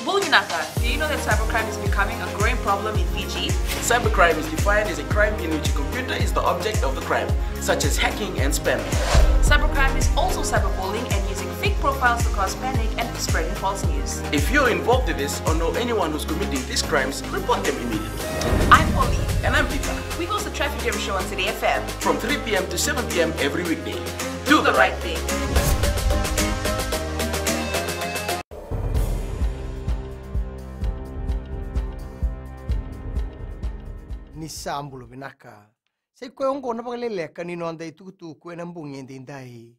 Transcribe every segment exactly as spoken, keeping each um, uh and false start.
Bula vinaka, do you know that cybercrime is becoming a growing problem in Fiji? Cybercrime is defined as a crime in which a computer is the object of the crime, such as hacking and spamming. Cybercrime is also cyberbullying and using fake profiles to cause panic and spreading false news. If you're involved in this or know anyone who's committing these crimes, report them immediately. I'm Polly. And I'm Peter. We host the Traffic Jam Show on City F M. From three p.m. to seven p.m. every weekday. Do the right thing. Ni sa bula vinaka. Sa i koya oqo na vakaleleka ni noda itukutuku ena bogi edaidai.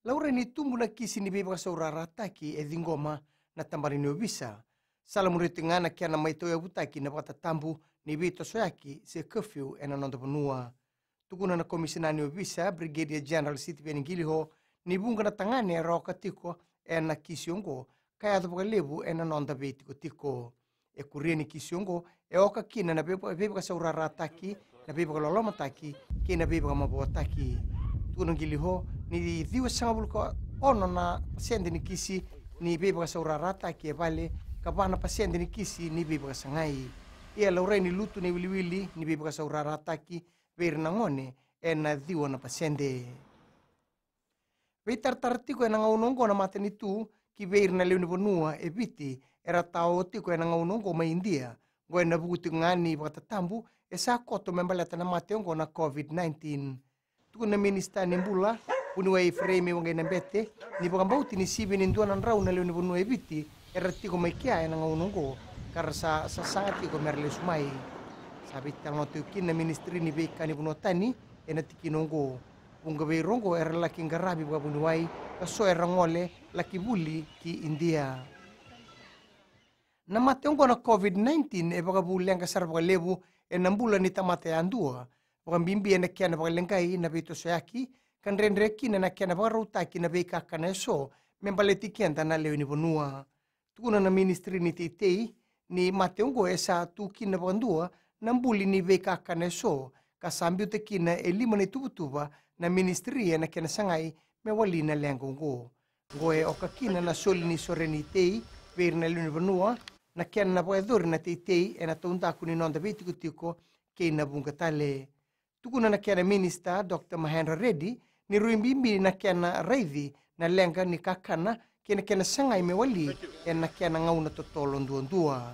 Laurai ni tubu na kisi ni veivakasaurarataki e ciqoma na tabana ni ovisa. Sa lamuria tiko ga na kena mai tauyavutaki na vakatatabu ni veitosoyaki se curfew ena noda vanua. Tukuna na komisina ni ovisa, Brigadier General Sitiveni Qiliho, ni vuqa na tagane era oka tiko ena kisi oqo ka yaco vakalevu ena noda veitikotiko. E kuria ni kisi oqo e oka kina na veiva-, veivakasaurarataki, na veivakalolomataki kei na veivakamavoataki. Tukuna o Qiliho ni ciwasagavulu ka ono na pasede ni kisi ni veivakasaurarataki e vale ka va na pasede ni kisi ni veivakasagai. Ia laurai ni lutu na iwiliwili ni veivakasaurarataki vei ira na gone ena ciwa na pasede. Veitaratara tiko ena gauna oqo na matanitu ki vei ira na lewe ni vanua e Viti era tao tiko ena gauna oqo mai Idia. Oqo ena vuku tiko ga ni vakatatabu e sa koto me baleta na mate oqo na COVID nineteen. Tukuna na minisita ni bula, Vuniwai Ifereimi Waqainabete, ni vakabauti ni sivia ni dua na drau na lewe ni vanua e Viti era tiko mai kea ena gauna oqo ka ra sa sasaga tiko me ra lesu mai. Sa veitalanoa tiko kina na ministry ni veika ni vanua tani ena tikina oqo. Vuqa vei ira oqo era laki qaravi vakavuniwai ka so era gole laki vuli ki Idia. Na mate oqo na COVID nineteen e vakavu leqa sara vakalevu ena bula ni tamata yadua, vakabibi ena kena vakaleqai na veitosoyaki ka dredre kina na kena vakarautaki na veikakana eso me baleti keda na lewe ni vanua. Tukuna na ministry ni teitei ni mate oqo e sa tu kina vakadua na buli ni veikakana eso ka sa biuta kina e lima na ituvatuva na ministry ena kena sagai me wali na leqa oqo. Oqo e oka kina na soli ni sore ni tei vei ira na lewe ni vanua, na kena vakayacori na teitei ena taudaku ni noda veitikotiko kei na vuqa tale. Tukuna na kena minisita Doctor Mahendra Reddy ni rui bibi na kena raici na leqa ni kakana kei na kena sagai me wali ena kena gauna totolo duadua.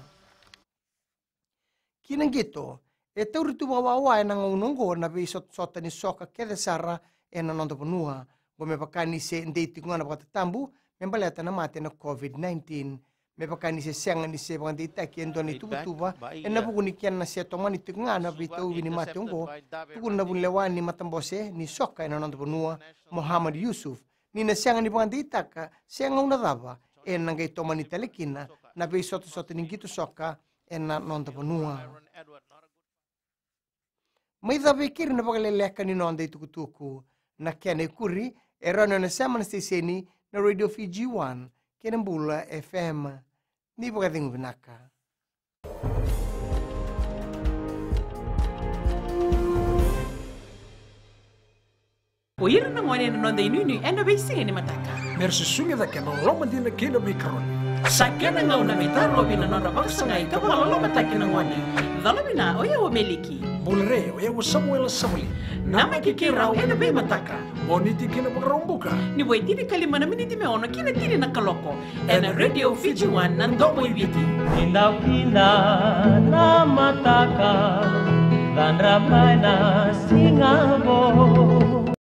Ki na qito, e tauri tu vakawawa ena gauna oqo na veisotasota ni soka kece sara ena noda vanua. Oqo me vaka ni se dei tiko ga na vakatatabu me baleta na mate na COVID nineteen. Me vaka ni se sega ni se vakadeitaki e dua na ituvatuva ena vuku ni kena se tomani tiko ga na veitauvi ni mate oqo, tukuna na vunilewa ni matabose ni soka ena noda vanua, Mohammed Yusuf, ni na sega ni vakadeitaka se gauna cava ena qai tomani tale kina na veisotasota ni qito soka ena noda vanua. Mai cava e keri na vakaleleka ni noda itukutuku. Na kena ikuri e rawa ni o na sema na siteseni na Radio Fiji One kei na Bula F M. Ni vakacegu vinaka. O ira na gone ena noda inuinui ena veisiga ni mataka. Me ra susugi cake na loloma dina kei na veikaroni. Sa kena gauna me tarovi na nodra vakasagai ka vakalolomataki na gone. Cola vina, o yau o Meliki. Bula re, o yau o Samuela Savali. Namaki kei rau ena veimataka. Moniti kei na Vakaraubuka. Ni vo e tinikalima na miniti me ono ki na tini na kaloko. Ena Radio Fiji One na domo i Viti. Ni dau kida na mataka, cadra mai na siga vou.